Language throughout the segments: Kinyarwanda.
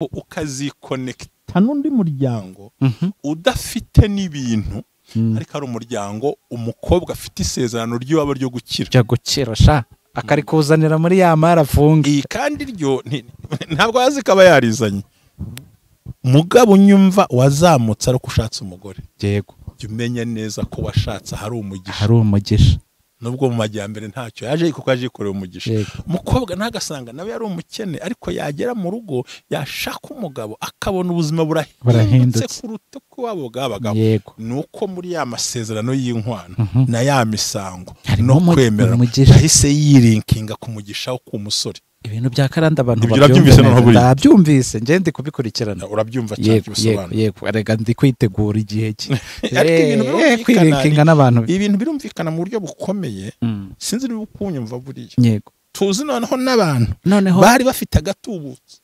Ukazikonekita n'undi muryango udafite n'ibintu, ariko ari umuryango umukobwa afite isezerano ry'iwabo ryo gukira. Ryo gukira sha, akarikuzanira muri ya mara afunga. Iyi kandi ryo ntabwo azi ko aba yarizanye. Mugabo unyumva wazamutse ariko ushatse umugore. Yego. Jya umenya neza ko washatse hari umugisha. Hari umugisha. Nubwo mu majyambere ntacyo yaje kuko yaje yikorera umugisha. Umukobwa ntagasanga nawe yari umukene, ariko yagera mu rugo yashaka umugabo akabona ubuzima burahindutse kuruta uko wabo bwabagaho. Nuko muri ya masezerano y'inkwano na ya misango no kwemera yahise yirinkinga ku mugisha wo ku musore. Ibintu bya karanda abantu babyumvise, ndabyumvise nje ndi kubikurikirana. Urabyumva cyane bisobanura. Yego, rega ndi kwitegura igihe cye. Ariko ibintu birumvikana n'abantu. Ibintu birumvikana mu buryo bukomeye. Sinzi niba ukunyumva buriya. Yego. Tuzi noneho n'abantu bari bafite agatubutse.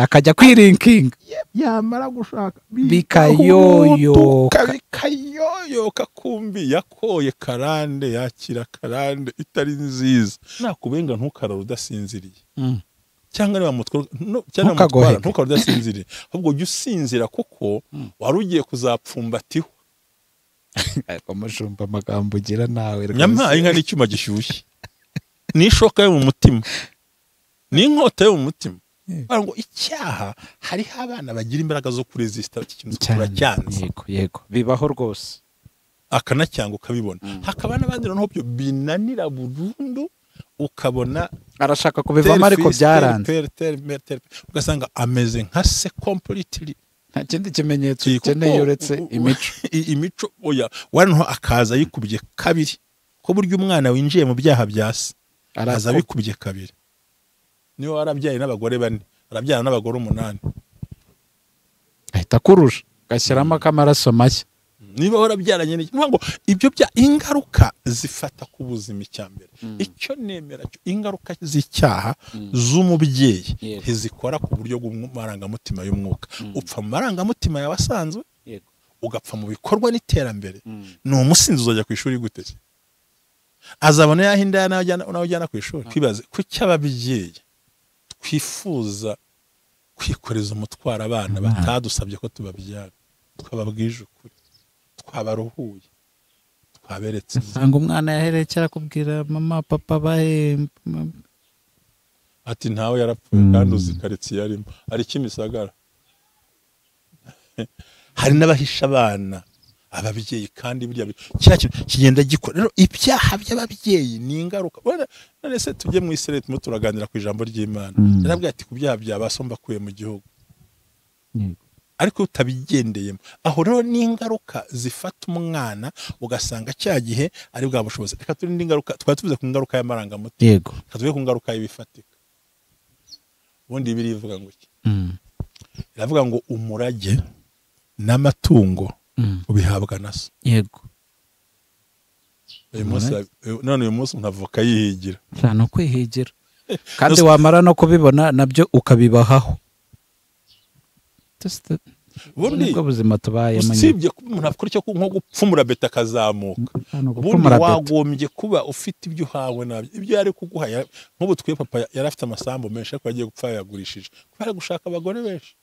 Akajya kwirinkinga. Yamara gushaka bikayoyoka bikayoyoka kumbi yakoye karande yakira karande itari nziza. Nakubenga ntukarara udasinziriye. Cyangwa niba mutwara cyangwa mutwara ntukarara udasinziriye. Ahubwo ujye usinzira kuko wari ugiye kuzapfumbatiho. Ariko mushumba amagambo ugira nawe. Nyama inka n'icyuma gishyushye. Ni ishoka yo mu mutima. Ni inkota yo mu mutima. Ngo icyaha hariho abana bagira imbaraga zo kuresista iki kintu turacyanze. Yego, yego, bibaho rwose. Akanacyanga ukabibona. Hakaba n'abandi noneho byo binanira burundu ukabona arashaka kubivamo ariko byaranze. Ugasanga ameze nka se completely. Nta kindi kimenyetso ukeneye uretse imico. Imico oya, wanoho akaza yikubye kabiri. Ko buryo umwana winjiye mu byaha bya se aza bikubye kabiri. Niyo warabyaye n'abagore bane, arabyara n'abagore 8. Ahita kurusha, gashyiramo akamaraso mashya. Niba warabyaranye n'iki, ngo ibyo bya ingaruka zifata ku buzima icyambere. Icyo nemera cyo ingaruka z'icyaha z'umubyeyi ntizikora ku buryo bw'amarangamutima y'umwuka. Upfa mu marangamutima yawe asanzwe, ugapfa mu bikorwa n'iterambere. Ni umusinzi uzajya ku ishuri gute? Azabona yahinda nawe ujyana ku ishuri. Kwibaze kuki ababyeyi twifuza kwikoreza umutwaro abana batadusabye ko tubabyara, twababwije ukuri, twabaruhuye, twaberetse. Usanga umwana yaherekera kubwira mama papa bahe ati ntawe yarapfuye kandi uzi karitsiye yarimo ari Kimisagara. Hari n'abahisha abana ababyeyi kandi burya kira kigenda gikora. Rero ibyaha by'ababyeyi ni ingaruka. None se tujye mu Israel turimo turaganira ku ijambo ry'Imana. Yarabwiye ati ku byaha bya basomba kuye mu gihugu. Ariko utabigendeyemo. Aho rero ni ingaruka zifata umwana ugasanga cya gihe ari bwa bushobozi. Reka turinde ingaruka, twari tuvuze ku ngaruka y'amarangamutima. Yego. Reka tuvuge ku ngaruka y'ibifatika. Ubundi Bibiliya ivuga ngo iki? Iravuga ngo umurage n'amatungo ubihabwa na so. Yego. Uyu munsi none uyu munsi ntavuka yihigira. Cyane kwihigira. Kandi wamara no kubibona nabyo ukabibahaho. Ubundi buzima tubayemo. Usibye umuntu akora icyo nko gupfumura beta akazamuka. Ubundi wagombye kuba ufite ibyo uhawe nabyo. Ibyo yari kuguha nk'ubu twe papa yari afite amasambu menshi ariko yagiye gupfa yagurishije. Kubera gushaka abagore benshi.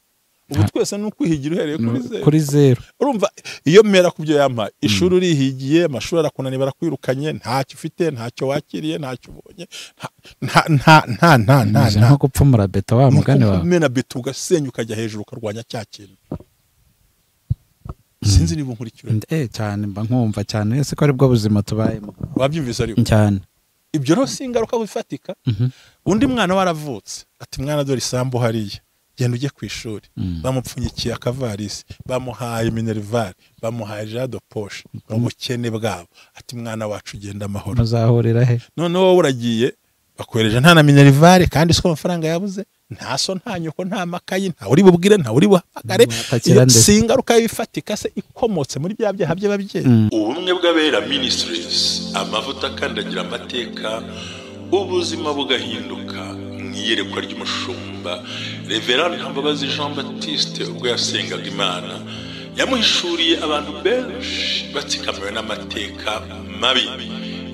Ubu twese n'ukwihigira uhereye kuri zero. Kuri zero. Urumva iyo mera kubyo yampa ishuri urihigiye amashuri arakunaniye barakwirukanye ntacyo ufite ntacyo wakiriye ntacyo ubonye nta nta nta nta nta nko gupfumura beta wa mugani wawe. Kumena beta ugasenya ukajya hejuru ukarwanya cya kintu. Sinzi niba nkurikira. Cyane mba nkumva cyane ese ko ari bwo buzima tubayemo. Wabyumvise ariko. Cyane. Ibyo rero si ingaruka bifatika. Undi mwana waravutse ati mwana dore isambu hariya. Genda ujye ku ishuri. Bamupfunyikiye akavarisi, bamuhaye minerval, bamuhaye jado poche mu bukene bwabo. Ati mwana wacu ugenda amahoro. Muzahurira he? None wowe uragiye bakwereje nta na minerval kandi siko amafaranga yabuze, nta so nta nyoko nta makayi, nta uri bubwire nta uri buhamagare. Si ingaruka y'ibifatika se ikomotse muri bya byaha by'ababyeyi. Ubumwe bw'Abera Ministries, amavuta akandagira amateka, ubuzima bugahinduka. Iyerekwa ry'umushumba Reverend Ntambabazi Jean Baptiste ubwo yasengaga Imana yamuhishuriye abantu benshi batsikamiwe n'amateka mabi.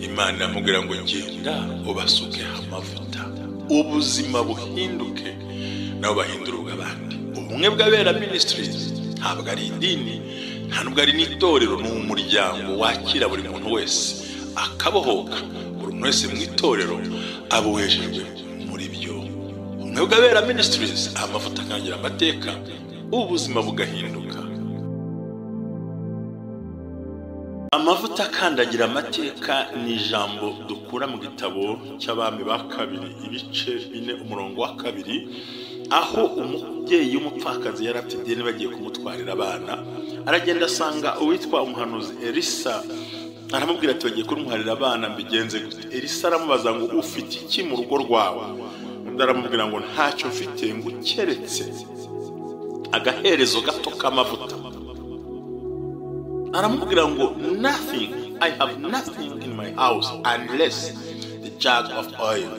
Imana iramubwira ngo genda ubasuke amavuta ubuzima buhinduke. nabo bahindura ubw'abandi. Ubumwe bw'Abera Ministries ntabwo ari idini, nta nubwo ari n'itorero, ni umuryango wakira buri muntu wese akabohoka. Buri muntu wese mu itorero abohejejwe muri byo. Ubumwe bw'Abera Ministries, amavuta akangira amateka, ubuzima bugahinduka. Amavuta akandagira amateka ni ijambo dukura mu gitabo cy'Abami ba kabiri ibice 4 umurongo wa 2, aho umubyeyi w'umupfakazi yari afite ideni bagiye kumutwarira abana. Aragenda asanga uwitwa umuhanuzi Elisa, aramubwira ati bagiye kuntwarira abana mbigenze gute? Elisa aramubaza ngo ufite iki mu rugo rwawe? Undi aramubwira ngo ntacyo mfite, ngo ukeretse agaherezo gato k'amavuta. Aramubwira ngo nothing, I have nothing in my house unless the jug of oil.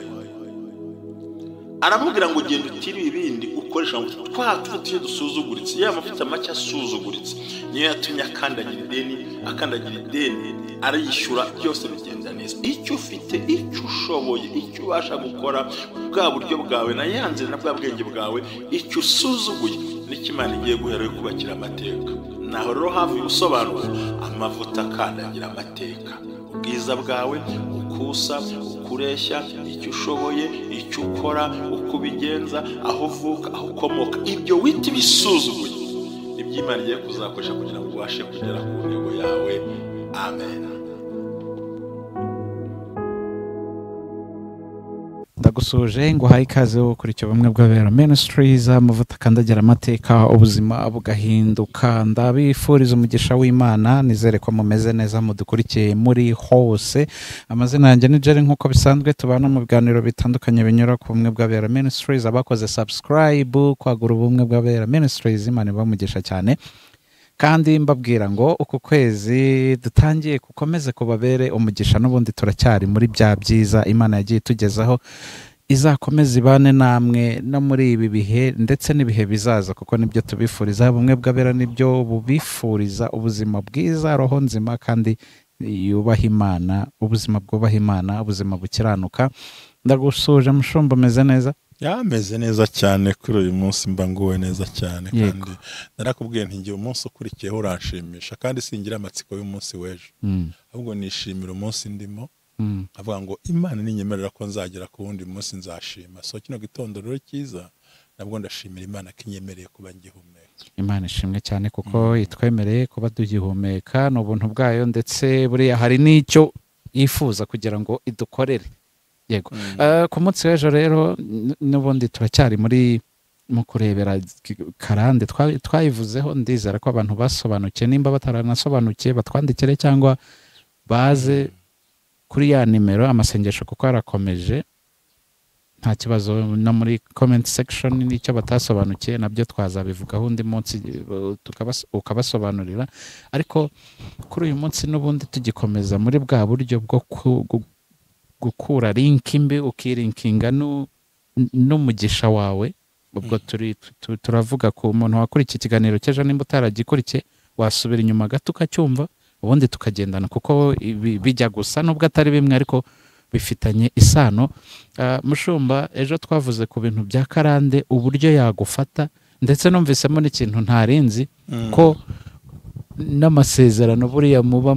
Aramubwira ngo genda utire ibindi ukoresha amavuta, twa tuvuta dusuzuguritse, ya mavuta make asuzuguritse niyo yatumye akandagira ideni, akandagira ideni arayishyura, byose bigenda neza. Icyo ufite, icyo ushoboye, icyo ubasha gukora, bwa buryo bwawe na ya nzira na bwa bwenge bwawe, icyo usuzuguye nicyo Imana igiye guhera kubakira amateka. Naho rero hafi ubusobanuro, amavuta akandagira amateka, ubwiza bwawe, ukusa, ukureshya, icyo ushoboye, icyo ukora, uko ubigenza, aho uvuka, aho ukomoka, ibyo wita ibisuzuguye nibyo Imana igiye kuzakoresha kugira ngo ubashe kugera ku ntego yawe. Amen. Ndagusuje ngo haye ikaze wo kuri cyo Bumwe bw'Abera Ministries, amavuta akandagira amateka, ubuzima bugahinduka. Ndabifuriza umugisha w'Imana, nizere ko mumeze neza mudukurikiye muri hose. Amazina yanjye ni Jerry, nkuko bisanzwe tubana mu biganiro bitandukanye binyura ku Bumwe bw'Abera Ministries. Abakoze subscribe kwagura Ubumwe bw'Abera Ministries, Imana ibamugisha cyane. Kandi mbabwira ngo uku kwezi dutangiye kukomeze kubabere umugisha, n'ubundi turacyari muri bya byiza Imana yagiye tugezaho, izakomeza ibane namwe no muri ibi bihe ndetse n'ibihe bizaza, kuko nibyo tubifuriza. Ubumwe bw'Abera nibyo bubifuriza ubuzima bwiza, roho nzima kandi yubaha Imana, ubuzima bwubaha Imana, ubuzima bukiranuka. Ndagusuje mushumba, umeze neza? Yameze neza cyane kuri uyu munsi, mba nguwe neza cyane. Kandi narakubwiye nti ngiye umunsi ukurikiyeho uranshimisha, kandi singira amatsiko y'umunsi w'ejo, ahubwo nishimira umunsi ndimo, avuga ngo Imana ninyemerera ko nzagera ku wundi munsi nzashima. So kino gitondo rero cyiza nabwo ndashimira Imana ko inyemereye kuba ngihumeka. Imana ishimwe cyane kuko itwemereye kuba tugihumeka, ni ubuntu bwayo, ndetse buriya hari n'icyo yifuza kugira ngo idukorere. Yego. Ku munsi w'ejo rero n'ubundi turacyari muri mu kurebera karande twayivuzeho, ndizera ko abantu basobanukiye, nimba bataranasobanukiye batwandikire cyangwa baze kuri ya nimero, amasengesho kuko arakomeje, nta kibazo. No muri comment section n'icyo batasobanukiye nabyo twazabivugaho undi munsi ukabasobanurira. Ariko kuri uyu munsi n'ubundi tugikomeza muri bwa buryo bwo gukura link mbi ukirinkinga n'umugisha wawe. Ubwo turavuga ku muntu wakurikiye ikiganiro cy'ejo, nimba utaragikurikiye wasubira inyuma gato ukacyumva, ubundi tukagendana, kuko bijya gusa nubwo atari bimwe ariko bifitanye isano. Mushumba, ejo twavuze ku bintu bya karande, uburyo yagufata, ndetse numvisemo n'ikintu ntarinzi ko n'amasezerano buriya muba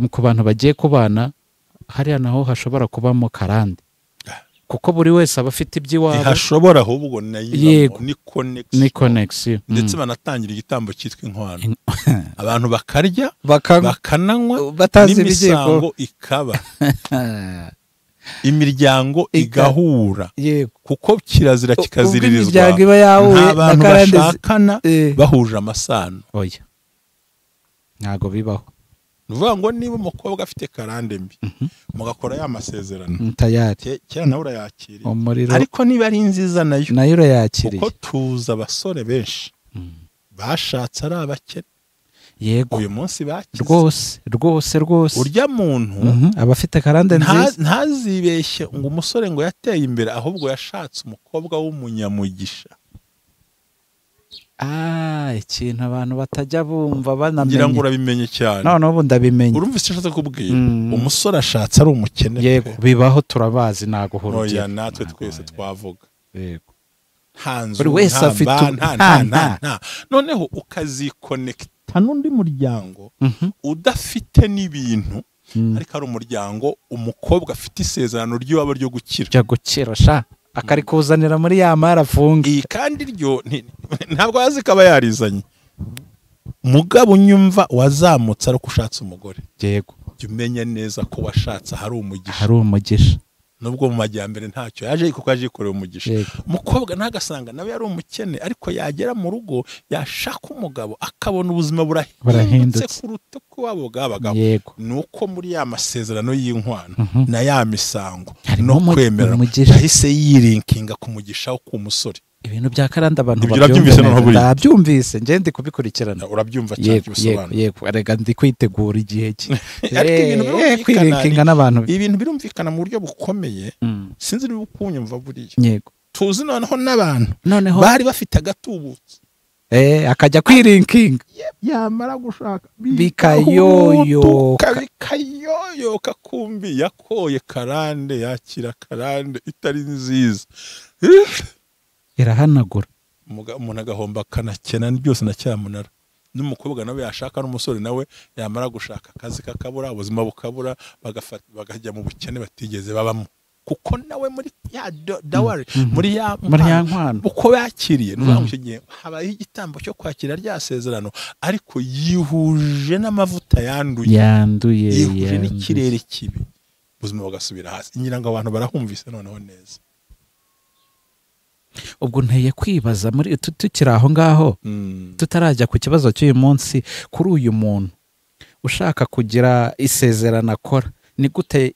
ku bantu bagiye kubana, hariya naho hashobora kubamo karande, kuko buri wese aba afite iby'iwabo. Ntihashobora ahubwo nayo ni connection, ndetse banatangira igitambo cyitwa inkwano, abantu bakarya bakananywa, n'imisango ikaba, imiryango igahura, kuko kirazira kikaziririzwa, nta bantu bashakana bahuje amasano. Oya, ntago bibaho. Nuvuga ngo niba umukobwa afite karande mbi mugakora ya masezerano tayari kera nawe urayakiriye, ariko niba ari nziza nayo urayakiriye, kuko tuza abasore benshi bashatse ari abakene. Yego, uyu munsi bakize rwose rwose rwose. Urya muntu abafite karande nziza ntazibeshye ngo umusore ngo yateye imbere, ahubwo yashatse umukobwa w'umunyamugisha. Ikintu abantu batajya bumva banamenye. Ngira ngo urabimenye cyane. None ubu ndabimenye. Urumva icyo nshatse kubwira? Umusore ashatse ari umukene. Yego, bibaho turabazi, naguhura. Oya, natwe twese twavuga. Yego. Nta nzu, Buri wese nta afite mba, nta nta nta nta. Noneho ukazikonekita n'undi muryango udafite n'ibintu, ariko ari umuryango umukobwa afite isezerano ry'iwabo ryo gukira. Jya gukira sha, akarikuzanira muri ya mara afunga. Iyi kandi ryo ntabwo azi ko aba yarizanye. Mugabo unyumva wazamutse ariko ushatse umugore, yego, jya umenya neza ko washatse ahari umugisha. Hari umugisha. Nubwo mu majyambere ntacyo yaje, kuko yaje yikoreye umugisha. Yego. Umukobwa ntagasanga nawe yari umukene, ariko yagera mu rugo yashaka umugabo akabona ubuzima burahindutse Burahindutse. kuruta uko iwabo bwabagaho. Yego. Ni uko muri ya masezerano y'inkwano Mhm. na ya misango Harimo no kwemera umugisha. yahise yirinkinga ku mugisha wo ku musore. Ibintu bya karande abantu Ibyo urabyumvise noneho buriya? Ndabyumvise, njye ndi kubikurikirana. Urabyumva cyane. Yego, yego. Bisobanura. Yego, erega ndi kwitegura igihe cye. Ariko ibintu birumvikana, kwirinkinga n'abantu. Ibintu birumvikana mu buryo bukomeye. Sinzi niba ukunyumva buriya. Yego. Tuzi noneho n'abantu Noneho bari bafite agatubutse, akajya kwirinkinga, yamara gushaka Bikayoyoka. Bikayoyoka, kumbi yakoye karande, yakira karande itari nziza. Irahanagura. Umuntu agahomba akanakena byose na cyamunara. N'umukobwa nawe yashaka, n'umusore nawe yamara gushaka akazi kakabura, ubuzima bukabura, bagajya mu bukene batigeze babamo, kuko nawe muri ya dowry, muri ya Muri ya nkwano. uko yakiriye, ni ukuvuga ngo icyo gihe habayeho igitambo cyo kwakira rya sezerano, ariko yihuje n'amavuta yanduye, yanduye, yihuje yanduye. n'ikirere kibi, ubuzima bugasubira hasi. Ngira ngo abantu barahumvise noneho neza. Ubwo nteye kwibaza muri tukiri aho ngaho, tutarajya ku kibazo cy'uyu munsi, kuri uyu muntu ushaka kugira isezerano akora, ni gute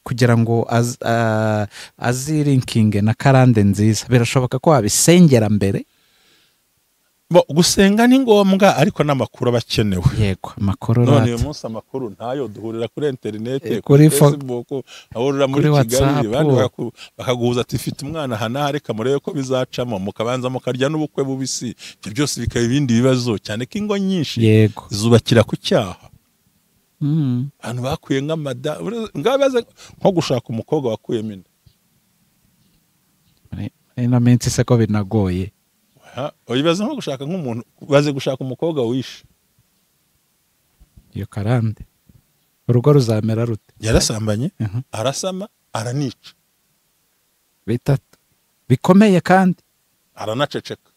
kugira ngo azirinkinge na karande nziza? Birashoboka ko wabisengera mbere? Bo, gusenga ni ngombwa, ariko n'amakuru aba akenewe. Yego, amakuru. None uyu Rata. munsi amakuru ntayo, duhurira kuri interinete, kuri kuri Facebook, ahurira muri kuri Kigali, WhatsApp. abandi bakaguhuza ati ifite umwana aha n'aha, reka murebe ko bizacamo, mukabanza mukarya n'ubukwe bubisi. Ibyo byose bikaba ibindi bibazo, cyane ko ingo nyinshi zubakira ku cyaha. Abantu bakuye nk'amada ngabaze nko gushaka umukobwa wakuyemo inda. Muri ino minsi se ko binagoye. Ha, uyibaza nko gushaka nk'umuntu baze gushaka umukobwa wishe. Iyo karande urugo ruzamera rute? Yarasambanye, arasama, aranica. Bitatu bikomeye kandi. Aranaceceka.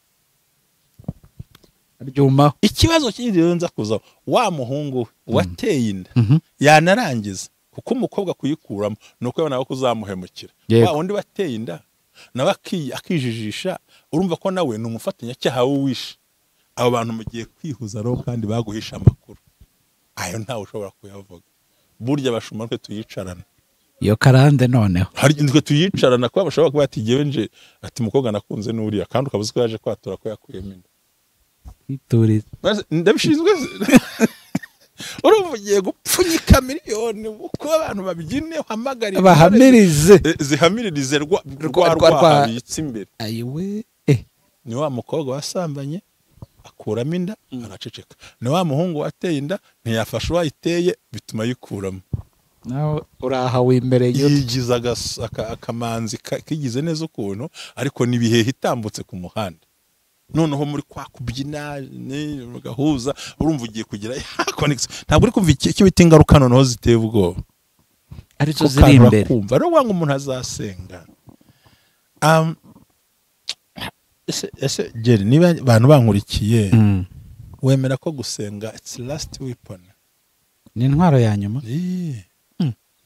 Aryumaho. Ikibazo kindi rero nza kuzaho, wa muhungu we wateye inda, yanarangiza, kuko umukobwa kuyikuramo ni uko yabona ko uzamuhemukira. Wa wundi wateye inda nawe akijijisha, urumva ko nawe ni umufatanyacyaha w'uwishe. Abo bantu mugiye kwihuza rero, kandi baguhisha amakuru ayo ntawe ushobora kuyavuga. Burya abashumba twe tuyicarana. Iyo karande noneho. Hari twe tuyicarana, kuba bashobora kuba ati jyewe nje, ati umukobwa nakunze n'uriya, kandi ukaba uzi ko yaje kwatura ko yakuyemo inda. Kwituriza. Maze ndabishinzwe, urumva ugiye gupfunyika miliyoni uko abantu babyine, uhamagare intore Bahamirize. Zihamiririze rwa Rwa- rwa rwa- rwahabitse imbere. Ayiwe. Ni wa mukobwa wasambanye akuramo inda araceceka, ni wa muhungu wateye inda ntiyafasha uwayiteye, bituma ayikuramo. Nawe uraha wimereye ute? Yigize akamanzi kigize neza ukuntu, ariko ni ibihehe itambutse ku muhanda. Noneho muri kwa kubyina mugahuza, urumva ugiye kugira ya connection, ntabwo uri kumva icyo bita ingaruka noneho ziteye ubwoba Arizo ko ziri kandi imbere. urakumva rero wanga umuntu azasenga. Ese Jerry, niba abantu bankurikiye, wemera ko gusenga it's last weapon? Ni intwaro ya nyuma. Ni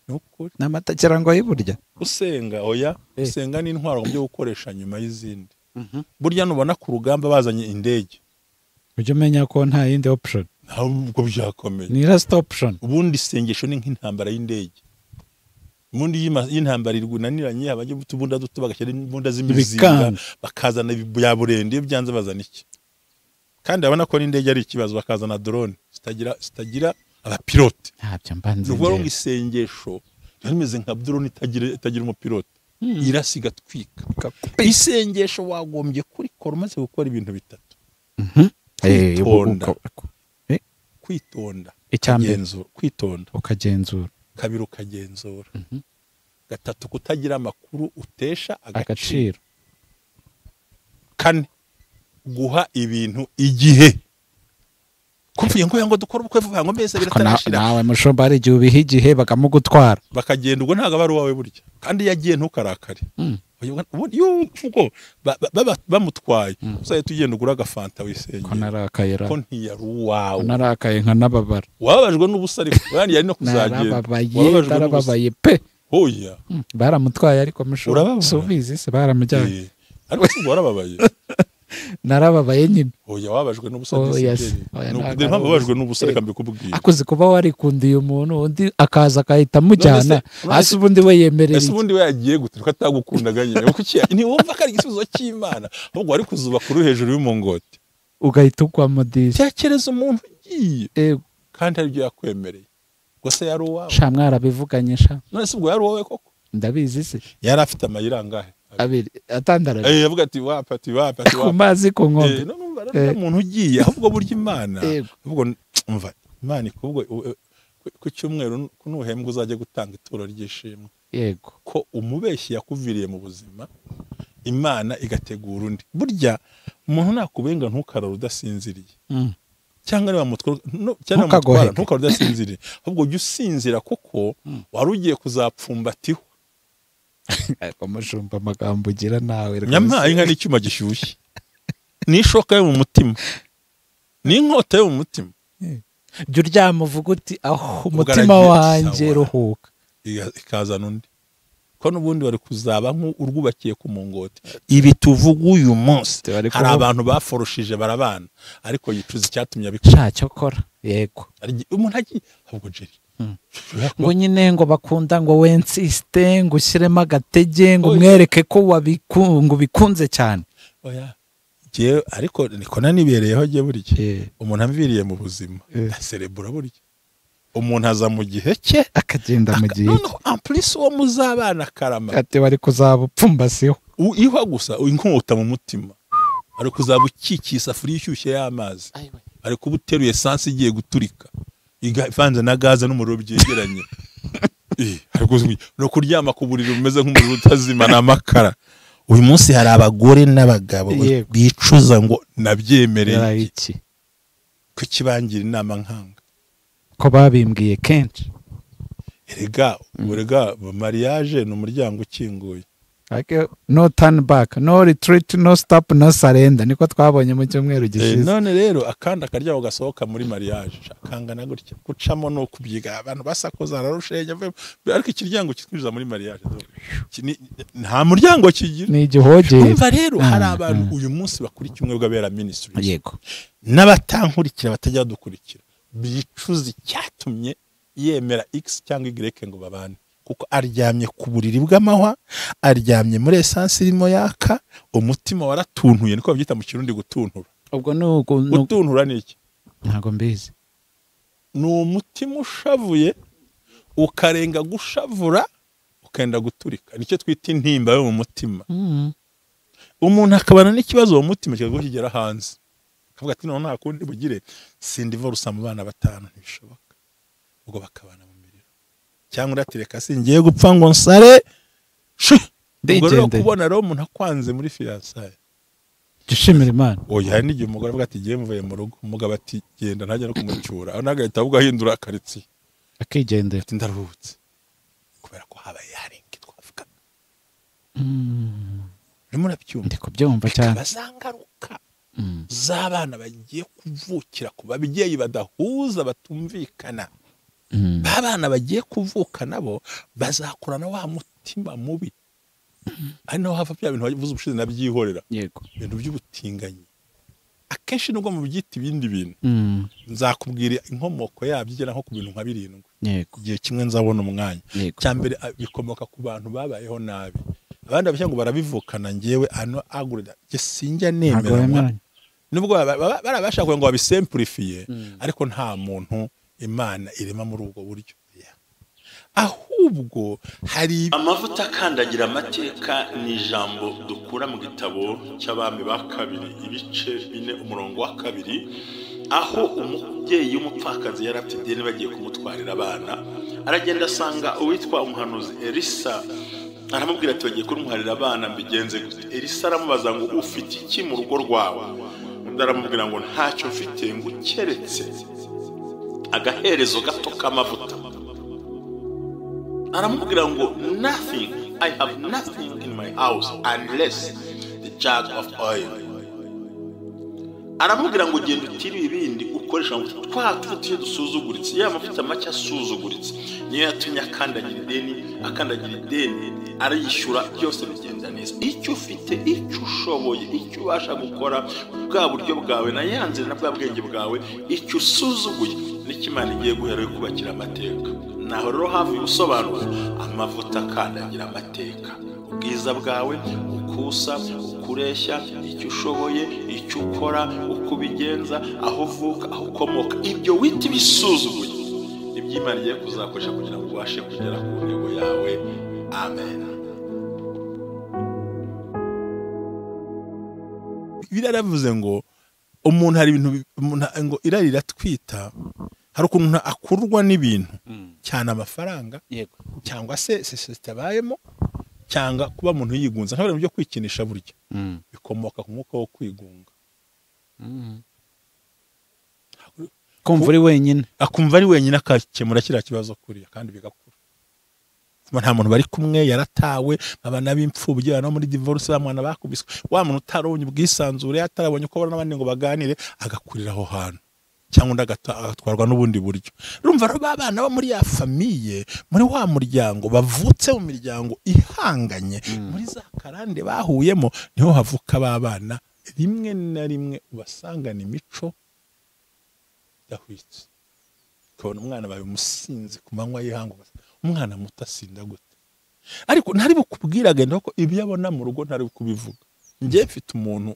ukuri. Ni amatakira ngo ayiburya. Usenga, oya. Usenga ni intwaro mu byo gukoresha nyuma y'izindi. Burya nubona ku rugamba bazanye indege, Ujye umenya ko nta yindi option. Ntabwo byakomeye. Ni last option. Ubundi isengesho ni nk'intambara y'indege. Ubundi iyo y'intambara irwunaniranye, abajya utubunda duto bagashyira imbunda z'imizinga, Bikanga. bakazana bya burende. Iyo byanze bazana iki? Kandi abona ko n'indege ari ikibazo, bakazana drone zitagira abapilote. Ntabyo mba nzi Ni ukuvuga ngo njyewe. isengesho riba rimeze nka drone itagira umupilote, irasa igatwika. Isengesho wagombye kurikora umaze gukora ibintu bitatu: Kwitonda. Kwitonda, Icya mbere. ukagenzura, kwitonda. Ukagenzura. Kabiri, ukagenzura. Gatatu, kutagira amakuru utesha agaciro. Agaciro. Kane, guha ibintu igihe. Kumvuye ngo yango dukora ubukwe vuba ngo mbese biratarashira. Nawe mushumba hari igihe ubiha igihe bakamugutwara. Bakagenda ubwo ntago bari uwawe burya. Kandi yagiye ntukarakare. Ubwo bamutwaye uzaye tugenda ugura agafanta wisengera. Ko narakayera. Ko ntiyari uwawe. Narakaye nka nababara. Wababajwe n'ubusa ariko yani yari no kuzagenda. Narababaye pe. Oya. Baramutwaye ariko mushumba. Subizi se baramujyanye. Ariko si warababaye. Narababaye nyine. Oya wababajwe n'ubusa disi. Nuko mpamvu wababajwe n'ubusa reka mbikubwire. Akuze kuba warikundiye umuntu undi akaza akahita amujyana hasi ubundi we yemerera. Ese ubundi we yagiye gute ko atagukundaga nyine? Kuki ntiwumva ko ari igisubizo cy'Imana ahubwo wari kuzuba kuri hejuru y'umungoti ugahita ugwa mu disi. Tekereza umuntu ugiye kandi ari byo yakwemereye. Gusa yari uwawe. Sha mwarabivuganye sha. None se ubwo yari uwawe koko? Ndabizi se. Yari afite amayira angahe? Abiri atandaraje. Yavuga ati wapa ati wapa ati wapa. Ku mazi ku nkombe. No numva rero umuntu ugiye ahubwo burya Imana ahubwo umva Imana ikubwo ku cyumweru kunuhembwa uzajya gutanga ituro ry'ishimwe. Yego. Ko umubeshyi yakuviriye mu buzima Imana igategura undi. Burya umuntu nakubenga ntukarara udasinziriye. Cyangwa niba mutwara cyangwa mutwara ntukarara udasinziriye. Ahubwo ujye usinzira kuko wari ugiye kuzapfumbatiho. Ariko mushumba amagambo ugira nawe nyama inka n'icyuma gishyushye nishoka yo mu mutima n'inkota yo mu mutima. Jya uryama uvuga uti aho umutima wanjye ruhuka, ikazana undi ko n'ubundi wari kuzaba nk'urwubakiye ku mungoti. Ibi tuvuga uyu munsi hari abantu baforoshije barabana ariko yicuza icyatumye abikora. Cyo kora yego umuntu agiye ahubwo Jerry ngo nyine ngo bakunda ngo wensiste ngo ushyiremo agatege ngo umwereke ko ngo bikunze cyane. Oya je ariko niko nanibereyeho je burya umuntu amviriye mu buzima ndaserebura burya umuntu aza mu gihe cye akagenda mu gihe noneho en plus uwo muzabana karama ati wari kuzaba upfumbasiho ihwa gusa inkota mu mutima ari kuzaba ukikiye isafuriya ishyushye y'amazi ari kuba uteruye essence igiye guturika ivanze na gaze n'umuriro byegeranye. No kuryama ku buriri bumeze nk'umuriro utazima n'amakara. Uyu munsi hari abagore n'abagabo bicuza ngo nabyemereye iki kukibangira inama nkanga ko babimbwiye kenshi. Erega urega mariage ni umuryango ukinguye. No turn back, no retreat, no stop, no surrender. Niko twabonye mu cyumweru gishize. None rero akanda akaryaho gasohoka muri mariage kangana gutya gucamo no kubyiga abantu basakoza ararushenye ariko ikiryango kitwinjiza muri mariage nta muryango kigira ni igihogere. Umva rero hari abantu uyu munsi bakurikiye umwe bw'abera ministry yego n'abatankurikira batajya dukurikira bicuza icyatumye yemera X cyangwa Y ngo babane kuko aryamye ku buriri bw'amahwa, aryamye muri essence irimo yaka, umutima waratuntuye niko babyita mu Kirundi gutuntura. Ubwo nuko gutuntura ni iki? Ntago mbizi. Ni umutima ushavuye ukarenga gushavura ukenda guturika, nicyo twita intimba yo mu mutima. Umuntu akabana n'ikibazo mu mutima kikago kigera hanze akavuga ati none nta kundi bugire sindivorce mu bana batanu ntibishoboka, ubwo bakabana mu miriro cyangwa uratireka singiye gupfa ngo nsare. Ubwo rero kubona rero umuntu akwanze muri fiançailles gishimira Imana. Oya hari n'igihe umugore avuga ati giye mvuye mu rugo, umugabo ati genda ntajya no kumucyura, aho nagahita ahubwo ahindura karitsiye akigendera ati ndaruhutse kubera ko habaye harenga twavuga. Urimo urabyumva? Ndi kubyumva cyane. Bazangaruka z'abana bagiye kuvukira ku babyeyi badahuza batumvikana. Babana bagiye kuvuka nabo bazakurana wa mutima mubi. Ari naho hava bya bintu bavuze ubushize nabyihorera. Yego. Ibintu by'ubutinganyi. Akenshi nubwo mu byita ibindi bintu. Nzakubwira inkomoko yabyo igera nko ku bintu nka 7. Yego. Igihe kimwe nzabona umwanya. Cyambere bikomoka ku bantu babayeho nabi. Abandi babishya ngo barabivukana ngewe ano agurira. Je sinjya nemera. Nubwo barabasha kugira ngo babisemplifiye ariko nta muntu Imana irema muri ubwo buryo. Ahubwo hari amavuta akandagira amateka ni ijambo dukura mu gitabo cy'abami ba kabiri ibice 4 umurongo wa 2 aho umubyeyi w'umupfakazi yari afite ideni bagiye kumutwarira abana, aragenda asanga uwitwa umuhanuzi Elisa Aramubwira ati bagiye kuntwarira abana mbigenze gute? Elisa aramubaza ngo ufite iki mu rugo rwawe? Undi aramubwira ngo ntacyo mfite, ngo ukeretse agaherezo gato k'amavuta. Aramubwira ngo nothing, I have nothing in my house unless the jug of oil. Aramubwira ngo genda utire ibindi ukoresha amavuta, twa tuvuta dusuzuguritse, ya mavuta make asuzuguritse niyo yatumye akandagira ideni, akandagira ideni arayishyura, byose bigenda neza. Icyo ufite, icyo ushoboye, icyo ubasha gukora, bwa buryo bwawe na ya nzira na bwa bwenge bwawe, icyo usuzuguye nicyo Imana igiye guhera kubakira amateka. Naho rero hafi ubusobanuro, amavuta akandagira amateka, ubwiza bwawe, ukusa, ukureshya, icyo ushoboye, icyo ukora, uko ubigenza, aho uvuka, aho ukomoka, ibyo wita ibisuzuguye nibyo Imana igiye kuzakoresha kugira ngo ubashe kugera ku ntego yawe. Amen. Biraravuze ngo umuntu hari ibintu ngo irari riratwita, hari ukuntu akururwa n'ibintu cyane, amafaranga cyangwa se sosiyete abayemo, cyangwa kuba umuntu yigunza, ntabwo byo kwikinisha burya bikomoka ku mwuka wo kwigunga. Kumva uri wenyine, akumva ari wenyine akakemura kiriya kibazo kuriya, kandi bigakura. Nta muntu bari kumwe, yaratawe, abana b'imfubyi, abana muri divorce, bamwana bakubiswe, wa muntu utarabonye ubwisanzure, atarabonye uko abana n'abandi ngo baganire, agakurira aho hantu, cyangwa undi agatwarwa n'ubundi buryo. Urumva rero abana bo muri ya famiye, muri wa muryango, bavutse mu miryango ihanganye, muri za karande bahuyemo, niho havuka babana rimwe na rimwe ubasangana imico idahwitse. Ukabona umwana bawe umusinzi ku manywa y'ihangu, umwana muto asinda gute? Ariko ntari bukubwira agenda ko ibyo abona mu rugo ntari kubivuga. Njye mfite umuntu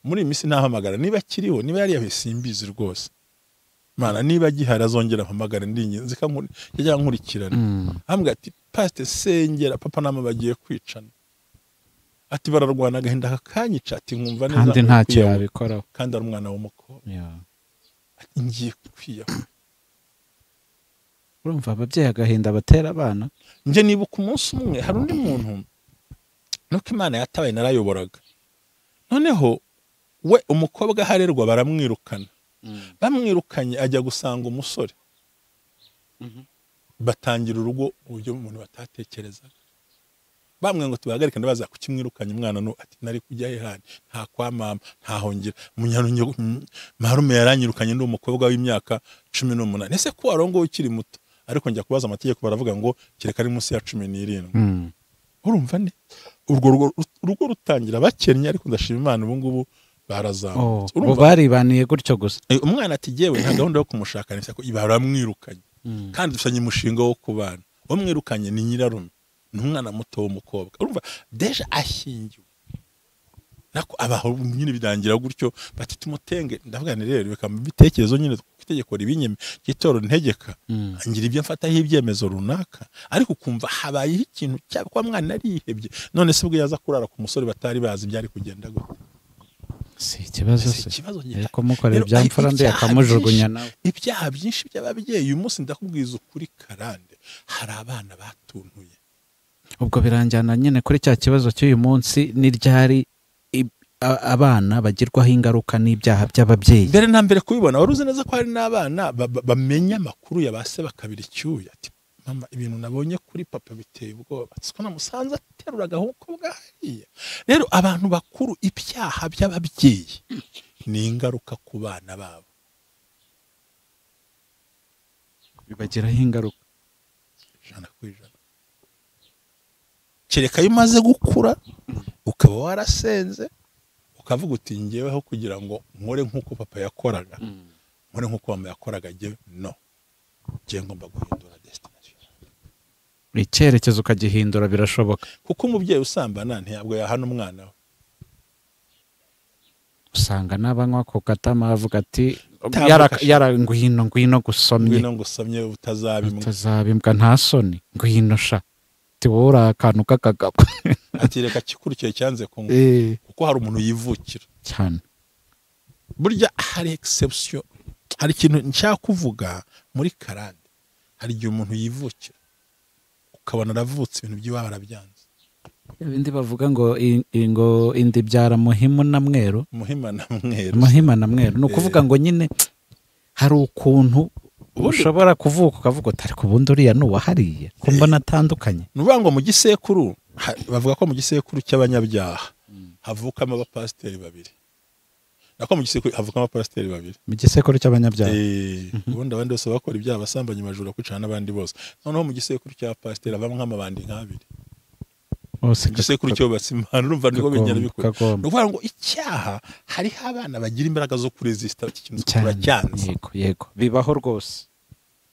muri iyi minsi ntahamagara, niba akiriho, niba yari yahuye simbizi rwose. Mana niba agihari azongera ampamagara, ndinginze yajya nkurikirana. Ambwira ati pastor sengera papa na mama bagiye kwicana. Ati bararwana agahinda kakanyica, ati nkumva neza kandi ntacyo yabikoraho, kandi ari umwana w'umukobwa. Ati ngiye kwiyahura. Urumva ababyeyi agahinda batera abana. Nje nibuka umunsi umwe hari undi muntu nuko Imana yatabaye narayoboraga, noneho we umukobwa harerwa baramwirukana. Bamwirukanye ajya gusanga umusore, batangira urugo mu buryo umuntu batatekerezaga. Bamwe ngo tubahagarike ndabaza kukimwirukanye umwana no ati nari kujya he handi, nta kwa mama, ntahongera, marume yaranyirukanye ndi umukobwa w'imyaka 18. Ese ko warongo ukiri muto? Ariko njya kubaza amategeko baravuga ngo kereka ari munsi ya 17. Urumva ne urwo rugo rutangira bakennye, ariko ndashima Imana ubu ngubu barazamutse. Urumva baribaniye gutyo gusa. Umwana ati jewe nta gahunda yo kumushaka, nise ko baramwirukanye, kandi dufitanye umushinga wo kubana. Umwirukanye ni nyirarume, ni umwana muto w'umukobwa. Urumva deja ashyingiwe, nako abaho nyine bidangira gutyo, bati tumutenge. Ndavuga nti rero reka bitekerezo nyine itegeko ribinyeme cyitoro ntegeka ngira ibyo mfataho ibyemezo runaka, ariko ukumva habayeho ikintu cyakwa mwana arihebye. None se ubwo yaza kurara ku musore batari bazi byari kugenda gute? Si ikibazo, si ikibazo ariko mukorera ibyamfura mbi akamujugunya nawe. Ibyaha byinshi by'ababyeyi uyu munsi ndakubwiza ukuri karande, hari abana batuntuye. Ubwo biranjyana nyine kuri cya kibazo cy'uyu munsi, ni ryari abana bagirwaho ingaruka n'ibyaha by'ababyeyi? Mbere na mbere kubibona, wari uzi neza ko hari n'abana bamenya amakuru ya base bakabira icyuya, ati mama ibintu nabonye kuri papa biteye ubwoba, siko namusanze aterura agahungu hariya. Rero abantu bakuru ibyaha by'ababyeyi ni ingaruka ku bana babo, bibagiraho ingaruka 100%. Kereka iyo umaze gukura ukaba warasenze ukavuga uti ngeweho kugira ngo nkore nk'uko papa yakoraga, nkore nk'uko mama yakoraga, ngewe no ngewe ngomba guhindura destination. Icyerekezo ukagihindura birashoboka, kuko umubyeyi usambana ntabwo yahana umwana we. Usanga n'abanywa ku katama avuga ati yara ngwino ngwino gusomye, ngwino ngusomye utazabimbwa, utazabimbwa nta soni, ngwino sha ati wowe uri akantu k'akagabo. Ati reka kikurikiye cyanze kunywa, kuko hari umuntu yivukira cyane. Burya hari exception, hari ikintu nshaka kuvuga muri karande, hari igihe umuntu yivukira ukabona aravutse ibintu by'iwabo arabyanze. Ibindi bavuga ngo ngo indi byara muhimu na mweru, muhima na mweru, muhima na mweru. Ni ukuvuga ngo nyine hari ukuntu ushobora kuvuka ukavuga uti ariko ubundi uriya ni uwahariye ko mbona atandukanye. Ni ukuvuga ngo mu gisekuru bavuga ko mu gisekuru cy'abanyabyaha havukamo abapasiteri babiri. Nako mu gisekuru havukamo abapasiteri babiri. Mu gisekuru cy'abanyabyaha. Ubundi abandi bose bakora ibyaha basambanye majura kwicana n'abandi bose. Noneho mu gisekuru cy'abapasiteri havamo nk'amabandi nk'abiri. Igisekuru cyubatse Imana, urumva niko bigenda bikora. Ni ukuvuga ngo icyaha hariho abana bagira imbaraga zo kuresista iki kintu turacyanze. Yego yego bibaho rwose,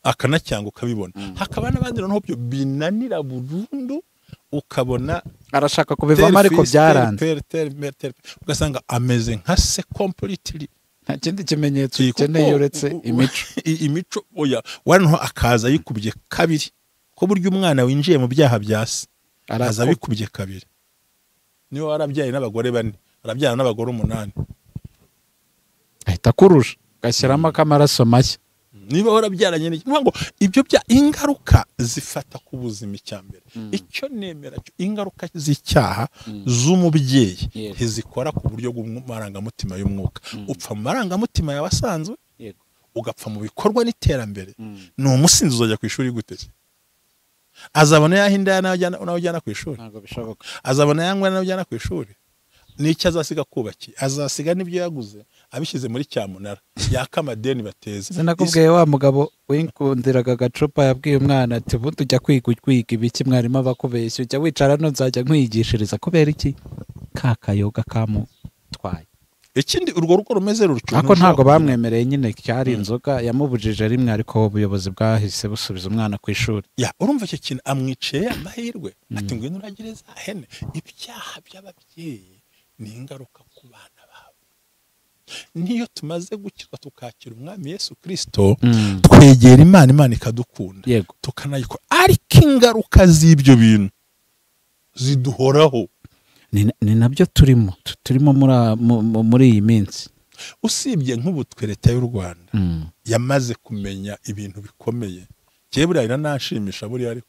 akanacyanga ukabibona. Hakaba n'abandi noneho byo binanira burundu, ukabona arashaka kubivamo ariko byaranze, ugasanga ameze nka se completely, nta kindi kimenyetso ukeneye uretse imico. Imico oya wanoho akaza yikubye kabiri, ko buryo umwana winjiye mu byaha bya se aza bikubye kabiri. Niyo warabyaye n'abagore bane, arabyara n'abagore 8, ahita kurusha gashyiramo akamaraso mashya. Niba warabyaranye n'iki, ngo ibyo bya ingaruka zifata ku buzima icyambere. Icyo nemera cyo ingaruka z'icyaha z'umubyeyi ntizikora ku buryo bw'amarangamutima y'umwuka. Upfa mu marangamutima yawe asanzwe, ugapfa mu bikorwa n'iterambere. Ni umusinzi uzajya ku ishuri gute? Azabona yahinda nawe ujyana ku ishuri? Ntabwo bishoboka. Azabona yangwa nawe ujyana ku ishuri? N'icyo azasiga kubaki, azasiga n'ibyo yaguze abishyize muri cyamunara yaka amadeni bateza. Sinakubwiye wa mugabo winkundiraga agacupa yabwiye umwana ati ubundi ujya kwiga ibiki mwarimu abakubeshya, ujya wicara no nzajya nkwigishiriza. Kubera iki? Ka kayoga kamutwaye. Ikindi urwo rugo rumeze rutyo, ariko ntabwo bamwemereye nyine, cyari inzoga yamubujije rimwe, ariko ubuyobozi bwahise busubiza umwana ku ishuri. Ya urumva icyo kintu amwiciye amahirwe ati ngwino uragire za hene. Ibyaha by'ababyeyi ni ingaruka ku bana babo. Niyo tumaze gukizwa tukakira umwami Yesu Kristo, twegera Imana, Imana ikadukunda tukanayikora, ariko ingaruka z'ibyo bintu ziduhoraho. Ni nabyo turimo muri iyi minsi. Usibye nk'ubu twe leta y'u Rwanda yamaze kumenya ibintu bikomeye. Cye buriya iranashimisha buriya, ariko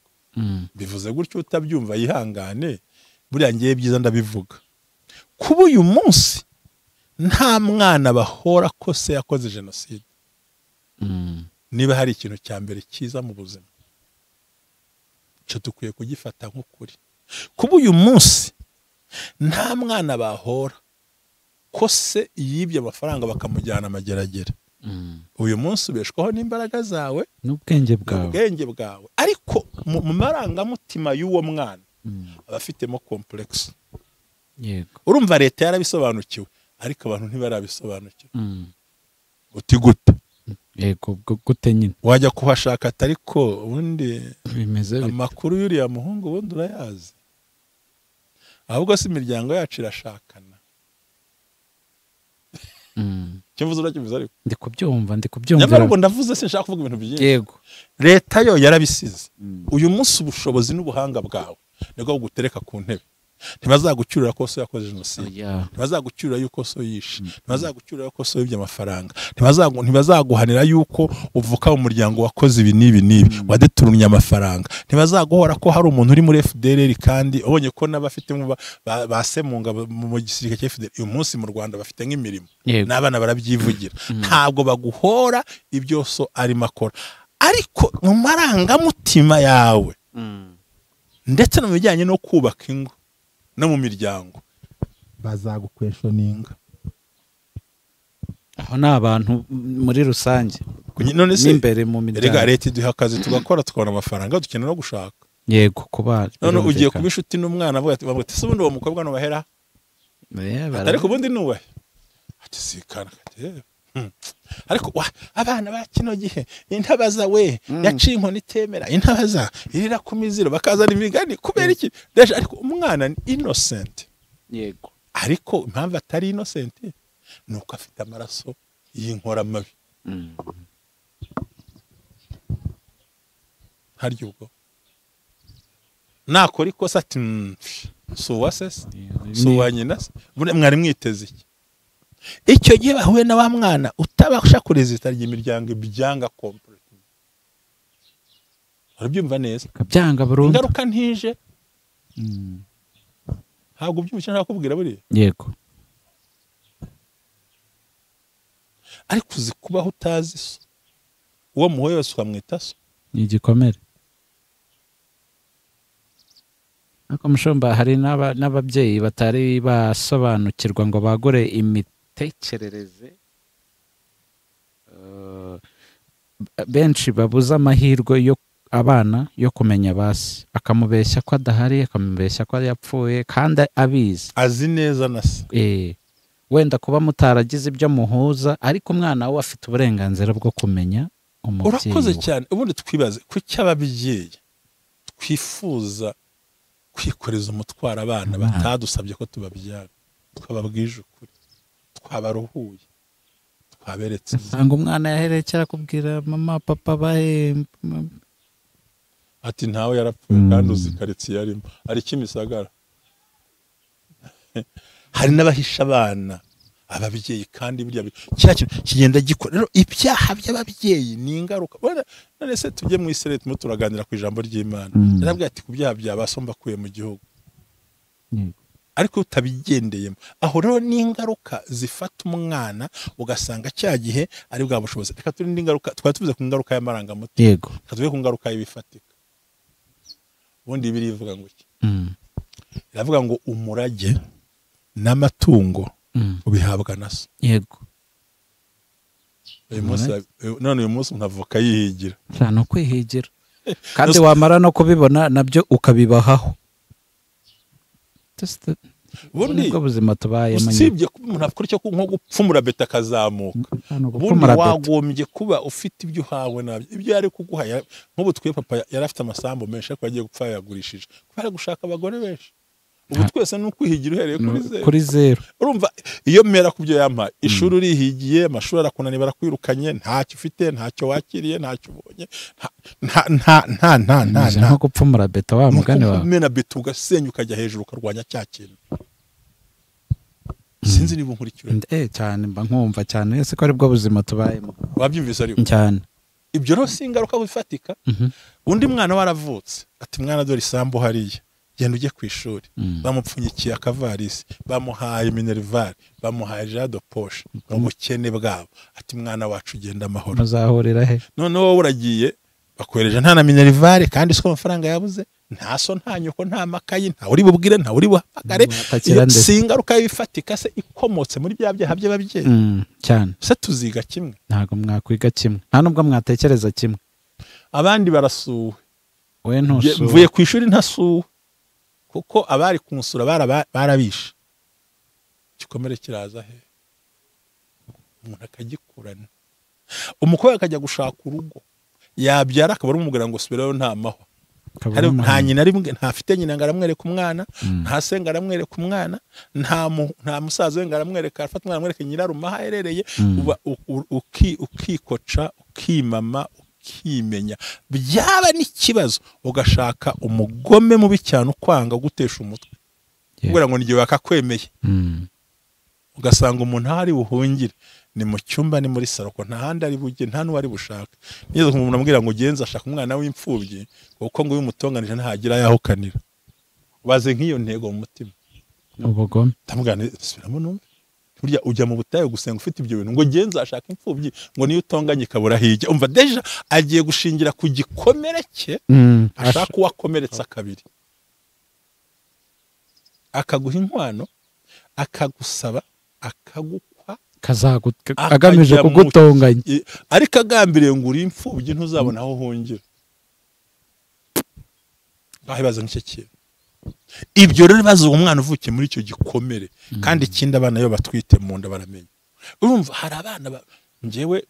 bivuze gutyo utabyumva yihangane, buriya ngiye byiza ndabivuga. Kuba uyu munsi nta mwana bahora ko se yakoze jenoside, niba hari ikintu cya mbere cyiza mu buzima cyo dukwiye kugifata nk'ukuri. Kuba uyu munsi nta mwana bahora ko se yibye amafaranga bakamujyana amageragere, uyu munsi ubeshwaho n'imbaraga zawe n'ubwenge bwawe, ariko mu marangamutima y'uwo mwana aba afitemo complexe. Yego. Urumva leta yarabisobanukiwe ariko abantu ntibarabisobanukirwa. Uti gute? Yego gute nyine wajya kuhashaka ariko ubundi bimeze bite? Amakuru y'uriya muhungu ubundi urayazi. Ahubwo si imiryango yacu irashakana. Kivuze urakivuze ariko ndi kubyumva, ndi kubyumva. Nyamara ubwo ndavuze sinshaka kuvuga ibintu byinshi. Yego. Leta yo yarabisize. Uyu munsi ubushobozi n'ubuhanga bwawe nibwo bugutereka ku ntebe. Ntibazagucyurira ko so yakoze jenoside, ntibazagucyurira yuko so yishe, ntibazagucyurira ko so yibye amafaranga, ntibazaguhanira yuko uvuka mu muryango wakoze ibi n'ibi n'ibi, wadeturunye amafaranga, ntibazaguhora ko hari umuntu uri muri FDLR kandi ubonye ko n'abafite ba Semunga mu gisirikare cya FDLR uyu munsi mu Rwanda bafite nk'imirimo n'abana barabyivugira. Ntabwo baguhora ibyo so arimo akora, ariko mu marangamutima yawe ndetse no mu bijyanye no kubaka ingo no mu miryango bazagukweshoninga. Aho ni abantu muri rusange none se n'imbere mu miryango. Erega leta iduha akazi tugakora tukabona amafaranga dukenera no gushaka. Yego kuba none ugiye kuba inshuti n'umwana avuga ati se ubundi uwo mukobwa nubahera ariko ubundi nubahe ati sikana ariko abana ba kino gihe intabaza we yaciye inkoni itemera, intabaza irira ku miziro bakazana imigani kubera iki? Ariko umwana ni innocent. Yego. Ariko impamvu atari innocent nuko afite amaraso y'inkora mabi. Harya ubwo nakora ikosa ati si uwa se si uwa nyina se mwari mwiteze iki? Icyo gihe bahuye na wa mwana utabasha kurezita imiryango ibyanga complete. Urabyumva neza? Byanga burundu. Ingaruka ntije. Ntabwo ubyumva ntakubwira buriya. Yego. Ariko uzi kubaho utazi so, uwo muhoye wese ukamwita so, ni igikomere. Ariko mushumba, hari n'ababyeyi batari basobanukirwa ngo bagure imitekerereze, benshi babuza amahirwe yo abana yo kumenya basi, akamubeshya ko adahari, akamubeshya ko yapfuye kandi abizi, azi neza na se. Wenda kuba mutaragize ibyo muhuza, ariko umwana we afite uburenganzira bwo kumenya umubyeyi. Urakoze cyane. Ubundi twibaze kuki ababyeyi twifuza kwikoreza umutwaro abana batadusabye ko tubabyara, twababwije ukuri, twabaruhuye, twaberetse. Usanga umwana yaherekera kubwira mama papa bahe, ati ntawe yarapfuye kandi uzi karitsiye arimo, ari Kimisagara. Hari n'abahisha abana ababyeyi kandi burya kiriya kintu kigenda gikora. Rero ibyaha by'ababyeyi ni ingaruka. None se tujye mu Isirayeli turimo turaganira ku ijambo ry'Imana, yarabwiye ati ku byaha bya ba so mbakuye mu gihugu, ariko utabigendeyemo. Aho rero ni ingaruka zifata umwana, ugasanga cya gihe ari bwa bushobozi. Reka turinde ingaruka, twari tuvuze ku ngaruka y'amarangamutima, yego, reka tuvuge ku ngaruka y'ibifatika. Ubundi Bibiliya ivuga ngo iki? Iravuga ngo umurage n'amatungo ubihabwa na so. Yego. Uyu munsi none uyu munsi nkavuka yihigira. Cyane kwihigira. Kandi wamara no kubibona nabyo ukabibahaho. Ubundi ubwo buzima tubayemo, usibye kuba umuntu akora icyo nko gupfumura beta akazamuka, ubundi wagombye kuba ufite ibyo uhawe nabyo, ibyo yari kuguha. Nk'ubu twe papa yari afite amasambu menshi ariko yagiye gupfa yagurishije kubera gushaka abagore benshi. Ubu twese ni ukwihigira uhereye kuri zero. Urumva iyo mera kubyo yampaye, ishuri urihigiye, amashuri arakunaniye, barakwirukanye, ntacyo ufite, ntacyo wakiriye, ntacyo ubonye, nta nta nta nta nta nko gupfumura beta wa mugani wawe, kumena beta ugasenya ukajya hejuru ukarwanya cya kintu. Sinzi niba nkurikira cyane, mba nkumva cyane ese ko ari bwo buzima tubayemo. Wabyumvise ariko cyane. Ibyo rero si ingaruka bifatika. Undi mwana waravutse ati mwana dore isambu hariya, genda ujye ku ishuri. Bamupfunyikiye akavarisi, bamuhaye minerval, bamuhaye jado poche, mu bukene bwabo. Ati mwana wacu ugenda amahoro, muzahurira he? None wowe uragiye bakwereje nta na minerval, kandi siko amafaranga yabuze, nta so nta nyoko nta makayi, nta uri bubwire, nta uri buhamagare. Si ingaruka y'ibifatika se ikomotse muri bya byaha by'ababyeyi? Cyane. Se tuziga kimwe? Ntabwo mwakwiga kimwe, nta nubwo mwatekereza kimwe. Abandi barasuwe, we ntusuwe. Mvuye ku ishuri ntasuwe, kuko abari kunsura barabishe. Igikomere kiraza he, umuntu akagikurana. Umukobwa akajya gushaka urugo, yabyara akaba arumubwira ngo subirayo nta mahwa, nta nyina rimwe, ntafite nyina ngo aramwereka umwana, nta se ngo aramwereka umwana, nta musaza we ngo aramwereka, afata umwana amwereke nyirarume aho aherereye. Uba ukikoca, ukimama, ukimenya. Byaba n'ikibazo ugashaka umugome mubi cyane ukwanga gutesha umutwe, kubera ngo n'igihe bakakwemeye. Ugasanga umuntu aho ari buhungire ni mu cyumba, ni muri saro, ko nta handi ari bujye, nta n'uwari bushaka. Nigeze umuntu ambwira ngo genza ashaka umwana w'imfubyi kuko ngo uyu mutonganije ntagira yahukanira. Baze nk'iyo ntego mu mutima, ubugome. Ndamubwira nti subiramo numve, burya ujya mu butayu gusenga ufite ibyo bintu ngo genza ashaka imfubyi ngo niyo utonganye ikabura hirya. Umva deja agiye gushingira ku gikomere cye, ashaka uwakomeretsa kabiri, akaguha inkwano, akagusaba, akagukwa, agamije kugutonganya, ariko agambiriye ngo uri imfubyi ntuzabona aho uhungira. Aho nk'icyo kintu. Ibyo rero bazi umwana uvukiye muri icyo gikomere. Kandi ikindi abana iyo batwite mu nda baramenya. Urumva hari abana njyewe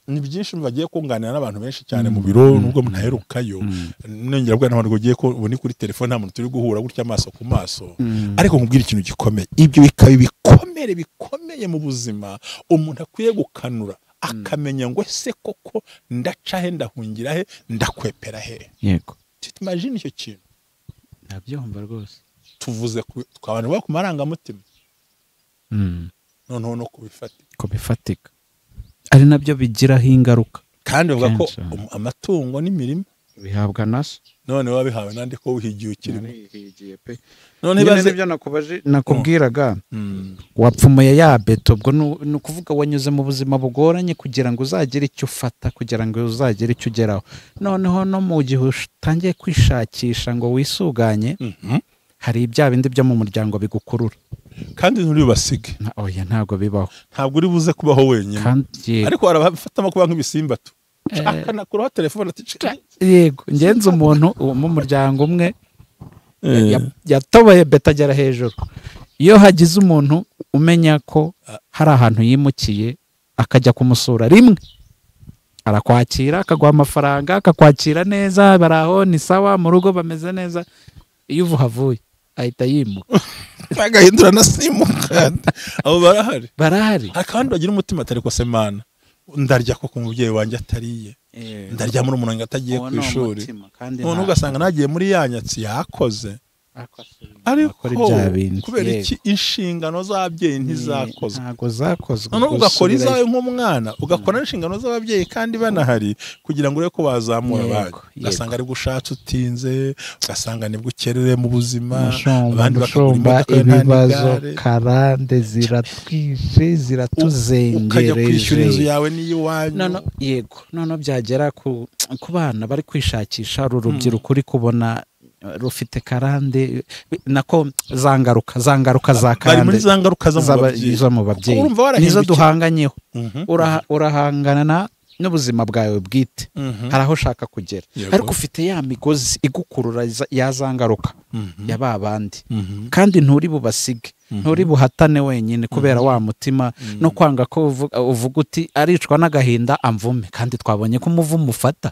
ni byinshi bagiye kunganira n'abantu benshi cyane mu biro, nubwo ntaherukayo, nongera bwa n'abantu bagiye ko ubu ni kuri telefone nta muntu turi guhura gutya amaso ku maso. Ariko nkubwira ikintu gikomeye, ibyo bikaba ibikomere bikomeye mu buzima umuntu akwiye gukanura, akamenya ngo ese koko ndaca he, ndahungira he, ndakwepera he. Yego. Imagine icyo kintu. Nabyumva rwose. Tuvuze ku abantu ku marangamutima, noneho no kubifatika, ari nabyo bigiraho ingaruka. Kandi bavuga ko amatungo n'imirima Bihabwa naso. None wabihawe nande ko wihigiye ukirimo? Narihigiye pe. None ibaze nibyo nakubaje nakubwiraga. Wapfumuye ya beto, ubwo ni ukuvuga wanyuze mu buzima bugoranye kugira ngo uzagire icyo ufata, kugira ngo uzagire icyo ugeraho. Noneho no mu gihe utangiye kwishakisha ngo wisuganye, hari ibya bindi byo mu muryango bigukurura. Kandi nturi bubasige. Oya ntabwo bibaho. Ntabwo uri buze kubaho wenyine. Ariko harabafatamo kuba nk'ibisimba tu. Akanakuraho telefone ati yego, ngenze umuntu mu muryango umwe yatoboye beto agera hejuru. Iyo hagize umuntu umenya ko hari ahantu yimukiye akajya kumusura rimwe, arakwakira akaguha amafaranga, akakwakira neza, baraho ni sawa, mu rugo bameze neza. Iyo uhavuye ahita yimuka agahindura na simukadi. Abo barahari, barahari. Kandi bagira umutima atari ko semana, ndarya ko umubyeyi wanjye atariye, ndarya muri umuntu atagiye ku ishuri, none ugasanga nagiye muri yanyatsi yakoze. Ariko kubera iki inshingano z'ababyeyi ntizakozwe? Ntago zakozwe. None ugakora izawe nk'umwana, ugakora inshingano z'ababyeyi kandi banahari kugira ngo urebe ko bazamura abandi. Ugasanga ari gushatse utinze, ugasanga nibwo ukerere mu buzima, abandi bakagura imodoka ibibazo karande ziratwishe, ziratuzengereje. Ukajya kwishyura inzu yawe n'iyiwanyu. None yego, none byagera ku bana bari kwishakisha, uru rubyiruko uri kubona rufite karande, nako zangaruka za karande, bari muri zangaruka zo mu babyeyi nizo duhanganyeho. Urahangana n'ubuzima bwawe bwite, hari aho ushaka kugera, ariko ufite ya migozi igukurura ya zangaruka ya ba bandi, kandi nturi bubasige, nturi buhatane wenyine kubera wa mutima no kwanga ko uvuga uti aricwa n'agahinda amvume, kandi twabonye ko umuvumo ufata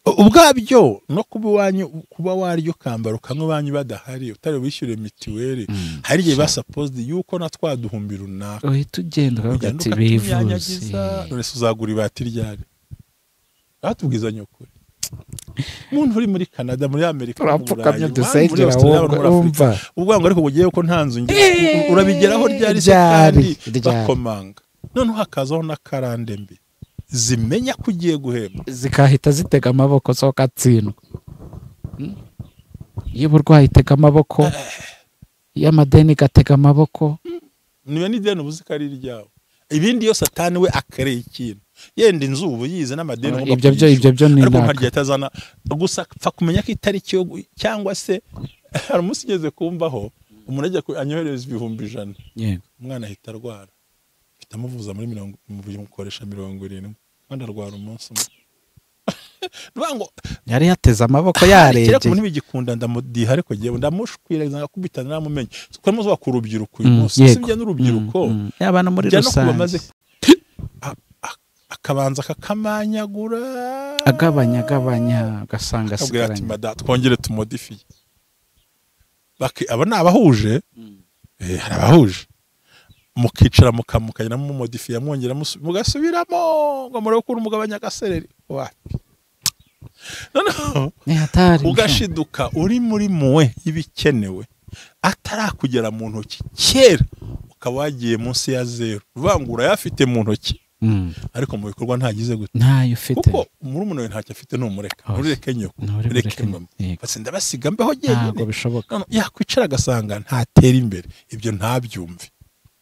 ubwabyo. No kuba iwanyu, kuba waryo kambaro kamwe banyu badahari, utari wishyure mituweli, hari igihe basupposed yuko na twaduhumbi runaka uhita ugenda ukavuga ati bivuze, none se uzagura ibati ryari? Batubwizanye ukuri. Umuntu uri muri Canada, muri Amerika, turapfukamye dusengera wumva ubwo ngo ariko ugiye ko nta nzu ngira, urabigeraho ryari se kandi bakomanga. None hakazaho na karande mbi zimenya ko ugiye guhemba, zikahita zitega amaboko soka tsindwa. Iyo uburwayi itega amaboko, iyo amadeni gatega amaboko, niba n'ideni ubuzi ko ari iryawe. Ibindi iyo satani we akareye ikintu, yenda inzu ubu yize n'amadeni, ibyo byo ni ariko nkarya atazana gusa pfa kumenya ko itariki yo, cyangwa se hari umunsi ugeze kumbaho umuntu ajya anyohereza 100,000, umwana ahita arwara, amuvuza muri mukoresha 70, kandi arwara umunsi umwe. Ngo yari yateze amaboko yarebye. Kirako ntibigikunda ndamudiha, ariko giye ndamushkwira ngakubita naramumenye. Kuko muzo bakurubyiruko uyu munsi, sibye n'urubyiruko y'abana muri rusange, akabanza kakamanyagura, agabanya ugasanga asigaranye. Twongere tumodifiye. Aba ni abahuje, hari abahuje mukicara mukamukanya mumodifiya mwongera mugasubiramo ngo murebe ko umugabanya agasereri wapi. Noneho ugashiduka uri muri muwe y'ibikenewe atarakugera mu ntoki kera, ukaba wagiye munsi ya zero, uvangura yafite mu ntoki ariko mu bikorwa ntagize gute, ntayo ufite, kuko muri umuntu ntacyo afite, numureka ntureke nyoko, ureke mama, basi ndabasiga mbeho ntabwo bishoboka. Yakwicara agasanga ntatera imbere, ibyo ntabyumve.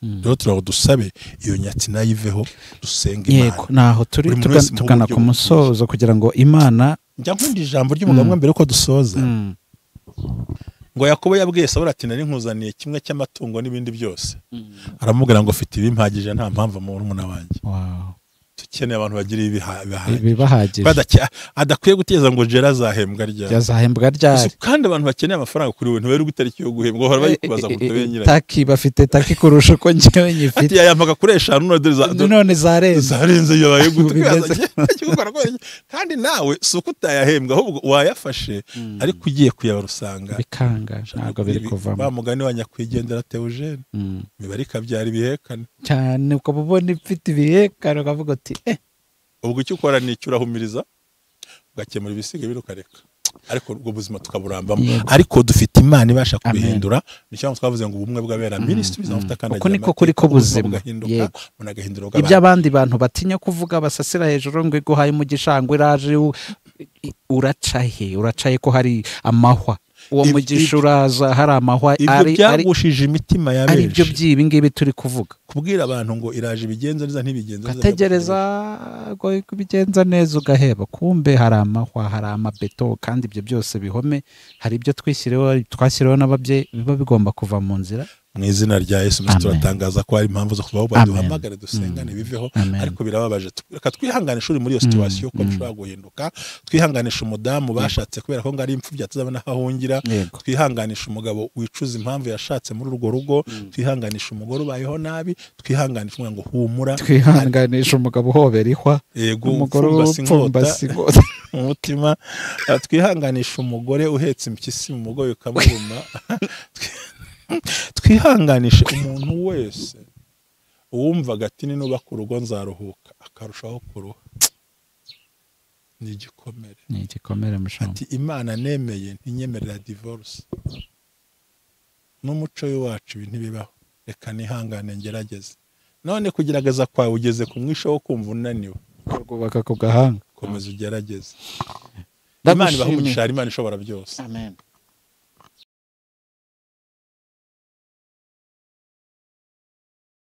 Rero turaho dusabe iyo nyatsi nayiveho, dusenge Imana. Yego, naho turi tugana ku musozo kugira ngo Imana. Njya nkunda ijambo ry'umugabo mbere uko dusoza. Ngo Yakobo yabwiye Sawuli ati nari nkuzaniye kimwe cy'amatungo n'ibindi byose. Aramubwira ngo ufite ibimpagije, nta mpamvu murumuna wanjye. Tukeneye abantu bagira ibibahagije, adakwiye guteza ngo jera azahembwa ryari, yazahembwa ryari. Kandi abantu bakeneye amafaranga kuri we ntiberu gutariki yo guhembwa, bahora bayikubaza ngo tube nyirayo. Taki bafite taki kurusha uko njyewe nyifite. Ati yayampaga kuri 5 none zarenze yabaye gute. Kandi nawe si uko utayahembwa, ahubwo wayafashe ariko ugiye kuyabara usanga bikanga, ntabwo biri kuvamo. Wa mugani wa nyakwigendera Theogene, imibare ikabyara ibihekane cyane, ukaba ubona ifite ibihekane ukavuga uti ubwo icyo ukora ni icyo urahumiriza ugakemura ibisiga birukareka, ariko ubwo buzima tukaburambamo. Ariko dufite Imana ibasha kubihindura. Nicyo twavuze ngo ubumwe bw'abera ministries amavuta kandi uko niko kuri ko buzima ibyo abandi bantu batinya kuvuga basasira hejuru ngo iguhaye umugisha ngo iraje, Uraca he? Uracaye ko hari amahwa, uwo mugisha uraza hari amahwa. Ibyo byagushije imitima ya benshi, ari byo by'ibi ngibi turi kuvuga. Kubwira abantu ngo iraje ibigenza neza ntibigenza neza, ugategereza ngo ibigenza neza ugaheba, kumbe hari amahwa, hari amabeto, kandi ibyo byose bihome, hari ibyo twashyiriweho n'ababyeyi biba bigomba kuva mu nzira. Mu izina rya Yesu turatangaza ko hari impamvu zo kubaho, baduhamagare dusengane biveho, ariko birababaje. Reka twihanganishe uri muri iyo situation ko bishobora guhinduka, twihanganishe umudamu bashatse kubera ko ngari imfubyi atazabona aho ahungira, twihanganishe umugabo wicuza impamvu yashatse muri urwo rugo, twihanganishe umugore ubayeho nabi, twihanganishe umwana ngo humura, twihanganishe umugabo uhobera ihwa, umugore upfumbase inkota mu mutima, twihanganishe umugore uhetse impyisi mu mugoyi ukamuruma, twihanganishe umuntu wese uwumvaga ati ninubaka urugo nzaruhuka akarushaho kuruha. Ni igikomere, ni igikomere mushumba. Ati Imana nemeye ntinyemerera divorce, n'umuco w'iwacu ibi ntibibaho, reka nihangane ngerageze. None kugerageza kwawe ugeze ku mwisho wo kumva unaniwe, rwubaka ku gahanga, komeza ugerageze. Imana ibahe umugisha, Imana ishobora byose. Amen.